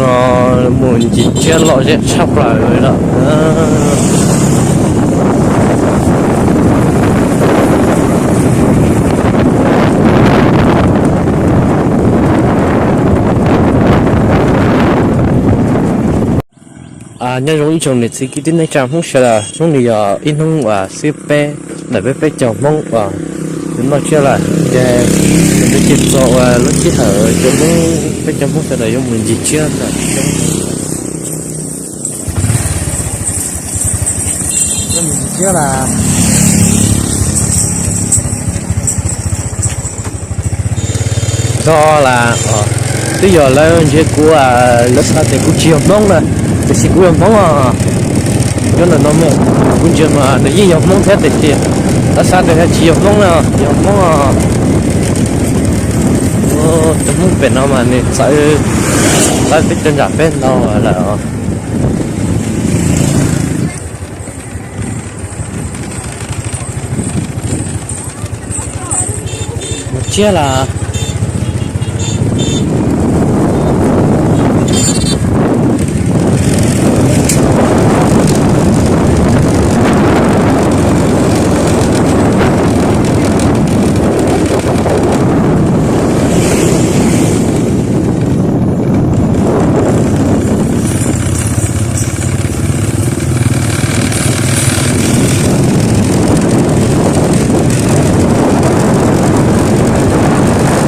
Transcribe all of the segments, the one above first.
No mus ncig tsiab lom zem tshaj plaws li lawm. Nyob zoo ib tsoom niam txiv kwv tij neej tsa Hmoob sawv daws, hnub no yog ib hnub uas xib peb ntawm peb peb caug Hmoob uas yuav noj tsiab lawm ces, ces txog uas lub sij hawm cov Hmoob, peb cov Hmoob sawv daws yuav mus ncig tsiab lawm. Tsiab lawm. Txog las, twb yog lawv ntsia kuv, lawv xav tias kuv tsis yog Hmoob na, tiam sis kuv yog Hmoob os. Nyob ntawm no mus, kuv ntsia mas nws yeej yog Hmoob thiab tiam sis lawv xav tias tsis yog Hmoob na, yog Hmoob os. Cov Hmoob pem no mas nws txawv, txawv peb cov nram peb ntau lawm os. Mus tsiab las.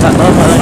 Tam no mas